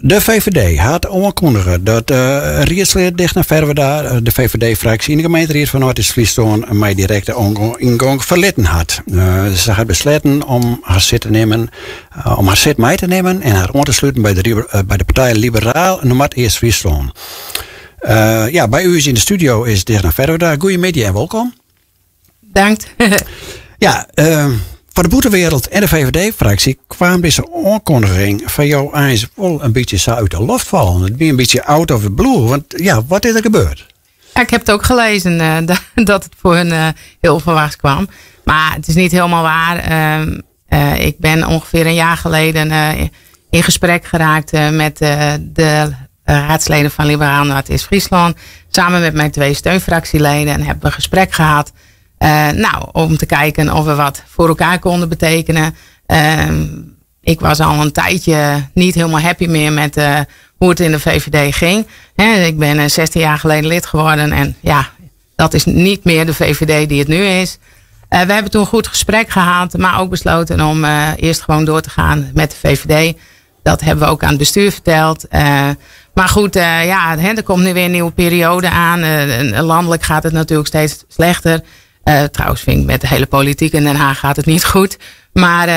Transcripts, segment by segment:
De VVD hat oankundige dat uh, riedslid Digna Ferwerda de VVD-fraksje yn de gemeenteried fan Noardeast-Fryslân mei direkte yngong ferlitten hat. Uh, se hat besletten om har sit te nimmen, uh, om har sit mei te nimmen en har oan te sluten by de, by de partij Liberaal Noardeast-Fryslân. Ja, by ús yn de studio is Digna Ferwerda. Goeiemiddei en wolkom. Bedankt. Ja, foar de bûtenwereld en de VVD-fraksje kwam dizze oankundiging fan jo eins wol in bytsje sa út de loft fallen. It wie in bytsje out of the blue. Want ja, wat is der gebeurd? Ja, ik heb het ook gelezen dat het voor hun heel onverwachts kwam. Maar het is niet helemaal waar. Ik ben ongeveer een jaar geleden in gesprek geraakt met de raadsleden van Liberaal Noardeast-Fryslân. Samen met mijn twee steunfractieleden. En hebben we een gesprek gehad. Nou, om te kijken of we wat voor elkaar konden betekenen. Ik was al een tijdje niet helemaal happy meer met hoe het in de VVD ging. Ik ben 16 jaar geleden lid geworden. En ja, dat is niet meer de VVD die het nu is. We hebben toen een goed gesprek gehad, maar ook besloten om eerst gewoon door te gaan met de VVD. Dat hebben we ook aan het bestuur verteld. Maar goed, ja, hè, er komt nu weer een nieuwe periode aan. Landelijk gaat het natuurlijk steeds slechter. Trouwens vind ik met de hele politiek in Den Haag gaat het niet goed. Maar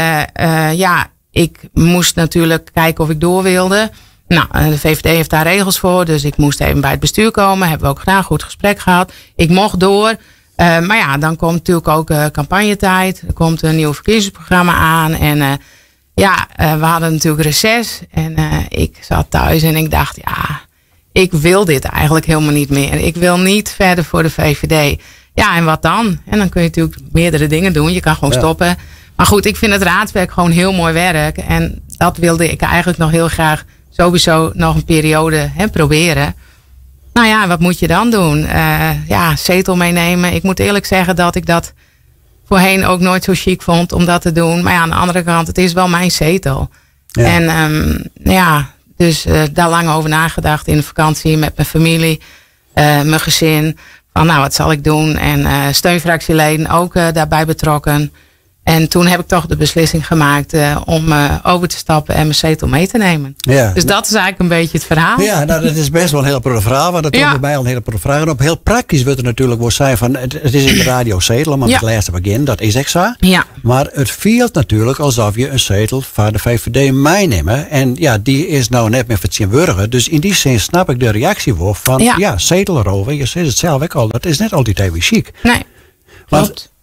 ja, ik moest natuurlijk kijken of ik door wilde. Nou, de VVD heeft daar regels voor. Dus ik moest even bij het bestuur komen. Hebben we ook gedaan, goed gesprek gehad. Ik mocht door. Maar ja, dan komt natuurlijk ook campagnetijd. Er komt een nieuw verkiezingsprogramma aan. En ja, we hadden natuurlijk reces. En ik zat thuis en ik dacht, ja, ik wil dit eigenlijk helemaal niet meer. Ik wil niet verder voor de VVD. Ja, en wat dan? En dan kun je natuurlijk meerdere dingen doen. Je kan gewoon stoppen. Maar goed, ik vind het raadswerk gewoon heel mooi werk. En dat wilde ik eigenlijk nog heel graag sowieso nog een periode, hè, proberen. Nou ja, wat moet je dan doen? Ja, zetel meenemen. Ik moet eerlijk zeggen dat ik dat voorheen ook nooit zo chic vond om dat te doen. Maar ja, aan de andere kant, het is wel mijn zetel. En ja, dus daar lang over nagedacht in de vakantie met mijn familie, mijn gezin. Van nou, wat zal ik doen? En steunfractieleden ook daarbij betrokken. En toen heb ik toch de beslissing gemaakt om over te stappen en mijn zetel mee te nemen. Dus dat is eigenlijk een beetje het verhaal. Ja, nou, dat is best wel een heel groot verhaal. Want dat komt bij mij al een hele grote vraag. En op heel praktisch wordt het natuurlijk wel zijn van, het is in de radio zetelen, maar het laatste begin, dat is echt zo. Maar het voelt natuurlijk alsof je een zetel van de VVD meeneemt. En ja, die is nou net meer vertegenwoordiger. Dus in die zin snap ik de reactie wel van, ja, zetelrover, je zegt het zelf ook al, dat is net altijd even chic. Nee, klopt.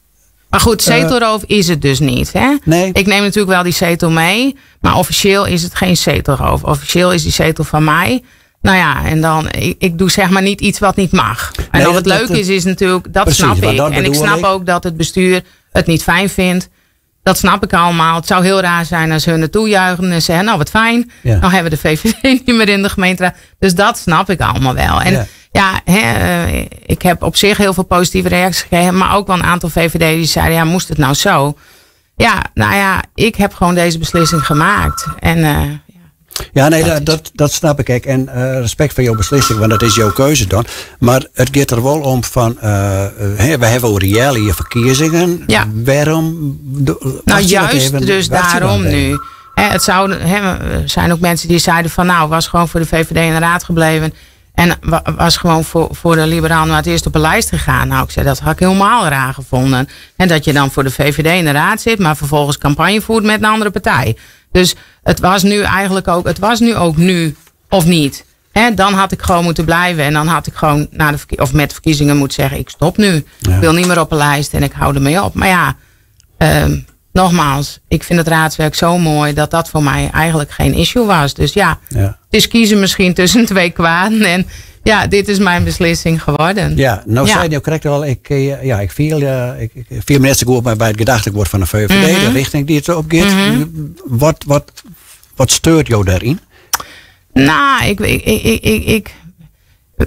Maar goed, zetelroof is het dus niet. Hè? Nee. Ik neem natuurlijk wel die zetel mee. Maar officieel is het geen zetelroof. Officieel is die zetel van mij. Nou ja, en dan, ik doe zeg maar niet iets wat niet mag. En Nee, of het leuk is, is natuurlijk, dat snap want ik. dat En ik bedoel snap ik. ook dat het bestuur het niet fijn vindt. Dat snap ik allemaal. Het zou heel raar zijn als hun het toejuichen en zeggen, nou wat fijn. Dan hebben we de VVD niet meer in de gemeenteraad. Dus dat snap ik allemaal wel. En ja, hè, ik heb op zich heel veel positieve reacties gekregen. Maar ook wel een aantal VVD die zeiden, ja, moest het nou zo? Ja, nou ja, ik heb gewoon deze beslissing gemaakt. En Ja, nee, dat dat, is dat snap ik. Kijk, en respect voor jouw beslissing, want dat is jouw keuze dan. Maar het gaat er wel om van, hè, we hebben reële hier verkiezingen. Waarom wacht je nog Juist even? dus Wacht je dan daarom even? nu. Hè, het zou, hè, er zijn ook mensen die zeiden van, nou, was gewoon voor de VVD in de raad gebleven. En was gewoon voor de Liberaal naar het eerst op een lijst gegaan. Nou, ik zei, dat had ik helemaal raar gevonden. En dat je dan voor de VVD in de raad zit, maar vervolgens campagne voert met een andere partij. Dus het was nu eigenlijk ook, het was nu ook nu of niet. Hè, dan had ik gewoon moeten blijven. En dan had ik gewoon na de of met verkiezingen moeten zeggen, ik stop nu. Ik wil niet meer op een lijst en ik hou ermee op. Maar ja, nogmaals, ik vind het raadswerk zo mooi dat dat voor mij eigenlijk geen issue was. Dus het is kiezen misschien tussen twee kwaden. En ja, dit is mijn beslissing geworden. Ja, nou zei je ook correct al, ik ja, ik viel, ik, ik viel me net zo goed bij het gedachtewoord van de VVD, de richting die het op gaat. Wat steurt jou daarin? Nou, ik, ik, ik, ik, ik,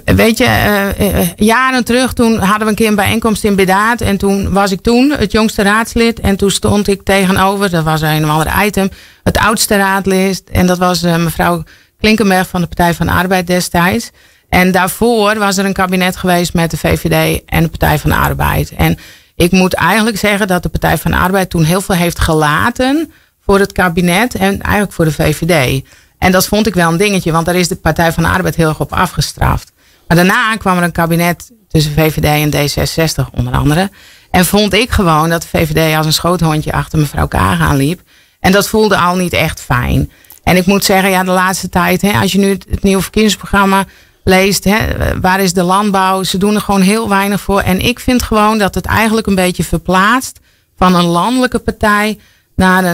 weet je, jaren terug, toen hadden we een keer een bijeenkomst in Birdaard. En toen was ik toen het jongste raadslid. En toen stond ik tegenover, dat was een of ander item, het oudste raadlid. En dat was mevrouw Klinkenberg van de Partij van de Arbeid destijds. En daarvoor was er een kabinet geweest met de VVD en de Partij van de Arbeid. En ik moet eigenlijk zeggen dat de Partij van de Arbeid toen heel veel heeft gelaten voor het kabinet en eigenlijk voor de VVD. En dat vond ik wel een dingetje, want daar is de Partij van de Arbeid heel erg op afgestraft. Maar daarna kwam er een kabinet tussen VVD en D66 onder andere. En vond ik gewoon dat de VVD als een schoothondje achter mevrouw Kaag aanliep. En dat voelde al niet echt fijn. En ik moet zeggen, ja, de laatste tijd, hè, als je nu het nieuwe verkiezingsprogramma leest, hè, waar is de landbouw? Ze doen er gewoon heel weinig voor. En ik vind gewoon dat het eigenlijk een beetje verplaatst van een landelijke partij naar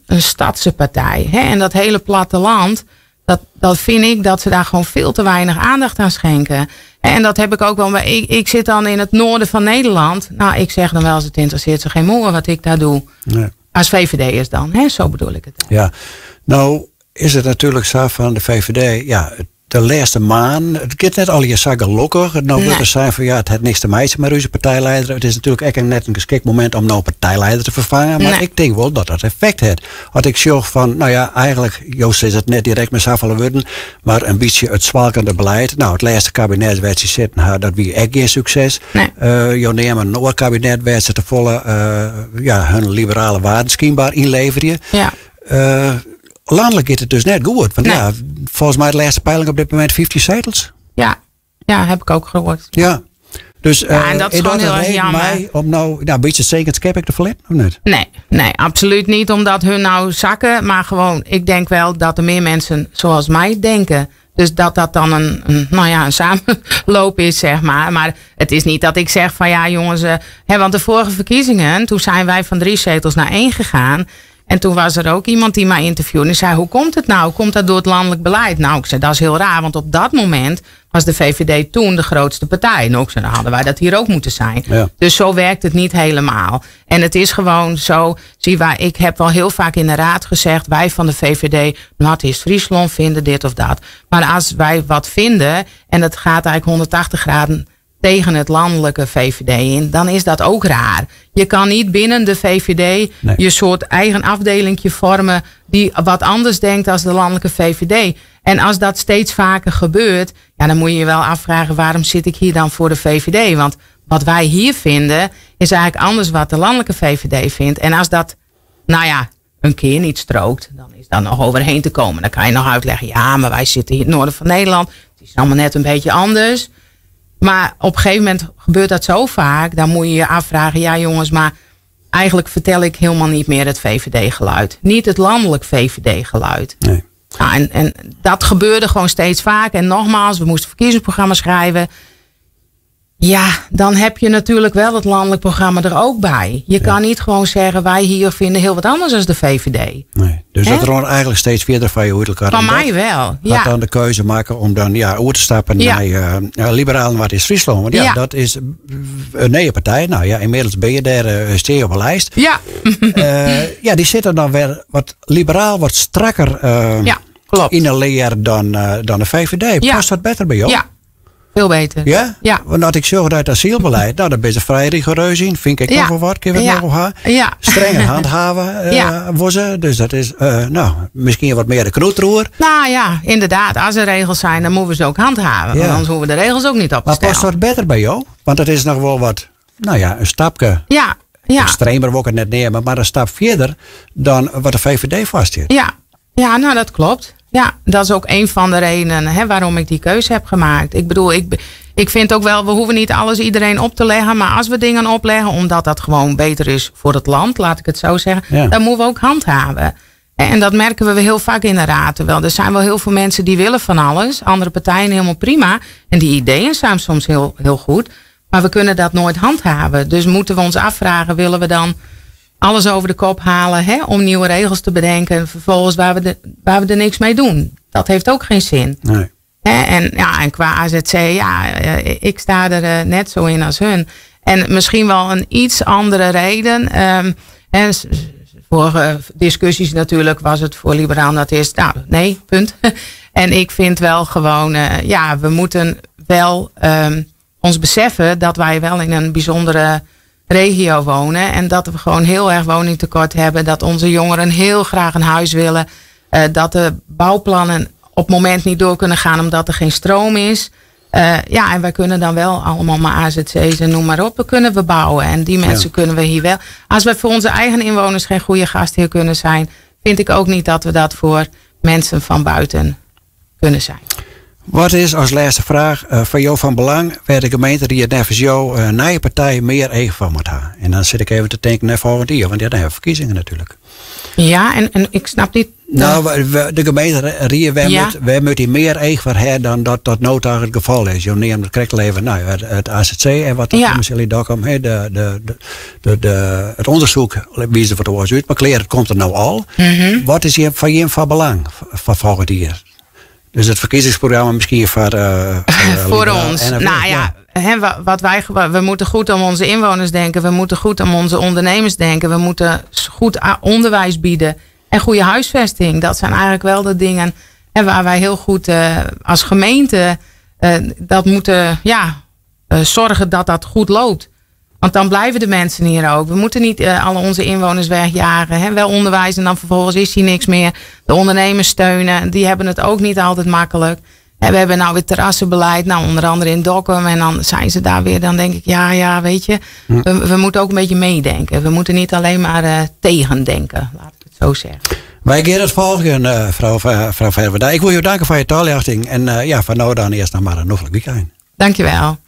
een stadse partij. Hè? En dat hele platteland, dat vind ik dat ze daar gewoon veel te weinig aandacht aan schenken. En dat heb ik ook wel. Maar ik zit dan in het noorden van Nederland. Nou, ik zeg dan wel eens, het interesseert ze geen moer wat ik daar doe. Nee. Als VVD'ers dan, hè? Zo bedoel ik het. Ja, nou is het natuurlijk zo van de VVD, ja, de laatste maand, het gaat net al je zakken lokker. Het nou wil zijn van ja, het heeft niks te maken met onze partijleider. Het is natuurlijk echt net een geschikt moment om nou partijleider te vervangen. Maar ik denk wel dat dat effect heeft. Want ik zorg van, nou ja, eigenlijk, Joost is het net direct met zoveel woorden, maar een beetje het zwalkende beleid. Nou, het laatste kabinet werd ze zitten, dat wie echt geen succes. Nee. Jo nemen een kabinet werd ze te volle hun liberale waarden schijnbaar inleveren. Ja. Landelijk is het dus net goed. Want ja, volgens mij de laatste peiling op dit moment 50 zetels. Ja, ja, heb ik ook gehoord. Ja. Dus ja, en dat is gewoon heel erg jammer. Mij om nou een beetje zeker het ik te verliezen, of niet? Nee, nee, absoluut niet omdat hun nou zakken. Maar gewoon, ik denk wel dat er meer mensen zoals mij denken. Dus dat dat dan een samenloop is, zeg maar. Maar het is niet dat ik zeg van ja jongens. Hè, want de vorige verkiezingen, toen zijn wij van 3 zetels naar 1 gegaan. En toen was er ook iemand die mij interviewde en zei, hoe komt het nou? Komt dat door het landelijk beleid? Nou, ik zei, dat is heel raar, want op dat moment was de VVD toen de grootste partij. En ook zei, dan hadden wij dat hier ook moeten zijn. Ja. Dus zo werkt het niet helemaal. En het is gewoon zo, zie waar, ik heb wel heel vaak in de raad gezegd, wij van de VVD, Noardeast Fryslân vinden dit of dat. Maar als wij wat vinden, en het gaat eigenlijk 180 graden tegen het landelijke VVD in, dan is dat ook raar. Je kan niet binnen de VVD je soort eigen afdelingje vormen die wat anders denkt als de landelijke VVD. En als dat steeds vaker gebeurt, ja, dan moet je je wel afvragen, waarom zit ik hier dan voor de VVD? Want wat wij hier vinden, is eigenlijk anders wat de landelijke VVD vindt. En als dat, nou ja, een keer niet strookt, dan is daar nog overheen te komen. Dan kan je nog uitleggen, ja, maar wij zitten hier in het noorden van Nederland. Het is allemaal net een beetje anders. Maar op een gegeven moment gebeurt dat zo vaak. Dan moet je je afvragen, ja jongens, maar eigenlijk vertel ik helemaal niet meer het VVD-geluid. Niet het landelijk VVD-geluid. Nee. Nou, en dat gebeurde gewoon steeds vaak. En nogmaals, we moesten verkiezingsprogramma's schrijven. Ja, dan heb je natuurlijk wel het landelijk programma er ook bij. Je kan niet gewoon zeggen, wij hier vinden heel wat anders dan de VVD. Nee, dus dat er eigenlijk steeds verder van je hoe elkaar. Van mij wel, ja. Gaat dan de keuze maken om dan oer te stappen naar Liberalen Wat is Friesland. Want ja, dat is een nieuwe partij. Nou ja, inmiddels ben je daar steeds op een lijst. Ja. Ja, die zitten dan weer wat liberaal, wat strakker klopt. In de leer dan de VVD. Ja. Past dat beter bij jou? Ja. Veel beter. Ja? Ja. Want als ik zorg dat asielbeleid, nou, daar ben je vrij rigoureus in. Vind ik nog wel wat. Kun je het nog wel Ja. Strenger handhaven worden. Dus dat is, misschien wat meer de knoetroer. Nou ja, inderdaad. Als er regels zijn, dan moeten we ze ook handhaven. Ja. Want anders hoeven we de regels ook niet op te Maar stellen. past dat beter bij jou? Want dat is nog wel wat, nou ja, een stapje. Ja. Ja. Extremer wil ik het net nemen, maar een stap verder dan wat de VVD vast zit. Ja. Ja, nou dat klopt. Ja, dat is ook een van de redenen, hè, waarom ik die keuze heb gemaakt. Ik bedoel, ik vind ook wel, we hoeven niet alles iedereen op te leggen. Maar als we dingen opleggen, omdat dat gewoon beter is voor het land, laat ik het zo zeggen. Ja. Dan moeten we ook handhaven. En dat merken we heel vaak in de raad. Wel, er zijn wel heel veel mensen die willen van alles. Andere partijen helemaal prima. En die ideeën zijn soms heel, heel goed. Maar we kunnen dat nooit handhaven. Dus moeten we ons afvragen, willen we dan alles over de kop halen, hè, om nieuwe regels te bedenken. En vervolgens waar we er niks mee doen. Dat heeft ook geen zin. Nee. Hè, en qua AZC, ik sta er net zo in als hun. En misschien wel een iets andere reden. Vorige discussies natuurlijk was het voor liberaal dat is. Nou, nee, punt. En ik vind wel gewoon, we moeten wel ons beseffen dat wij wel in een bijzondere regio wonen en dat we gewoon heel erg woningtekort hebben, dat onze jongeren heel graag een huis willen, dat de bouwplannen op het moment niet door kunnen gaan omdat er geen stroom is. En wij kunnen dan wel allemaal maar AZC's en noem maar op, we kunnen we bouwen en die mensen kunnen we hier wel. Als we voor onze eigen inwoners geen goede gastheer kunnen zijn, vind ik ook niet dat we dat voor mensen van buiten kunnen zijn. Wat is as lêste fraach foar jo fan belang wêr't de gemeenteried neffens jo nije partij mear each foar moat ha? En dan sit ik even te tinken nei folgjend jier, want ja, dan hawwe we ferkiezingen natuerlik. Ja, en ik snap niet. Nou, de gemeenteried, wêr moat dy mear each foar ha dan dat dat no ta it gefal is? Jo neamden it krekt al even, nou, it AZC en wat dat komme sil yn Dokkum. De, it ûndersyk wiist wat oars út, mar klear, it komt der no al. Wat is hjir foar jim fan belang foar folgjend jier? Dus it ferkiezingsprogramma miskien foar. Voor ons. Nou ja, wat wij, we moeten goed om onze inwoners denken. We moeten goed om onze ondernemers denken. We moeten goed onderwijs bieden. En goede huisvesting. Dat zijn eigenlijk wel de dingen waar wij heel goed als gemeente dat moeten ja, zorgen dat dat goed loopt. Want dan blijven de mensen hier ook. We moeten niet alle onze inwoners wegjagen. Hè? Wel onderwijs en dan vervolgens is hier niks meer. De ondernemers steunen. Die hebben het ook niet altijd makkelijk. En we hebben nou weer terrassenbeleid. Nou, onder andere in Dokkum. En dan zijn ze daar weer. Dan denk ik, ja, ja, weet je. We moeten ook een beetje meedenken. We moeten niet alleen maar tegendenken. Laat ik het zo zeggen. Wy gean it folgjen, frou Ferwerda. Ik wol jo danke foar jo taljochting. En ja, foar no dan earst noch mar in noflik wykein. Dankjewel.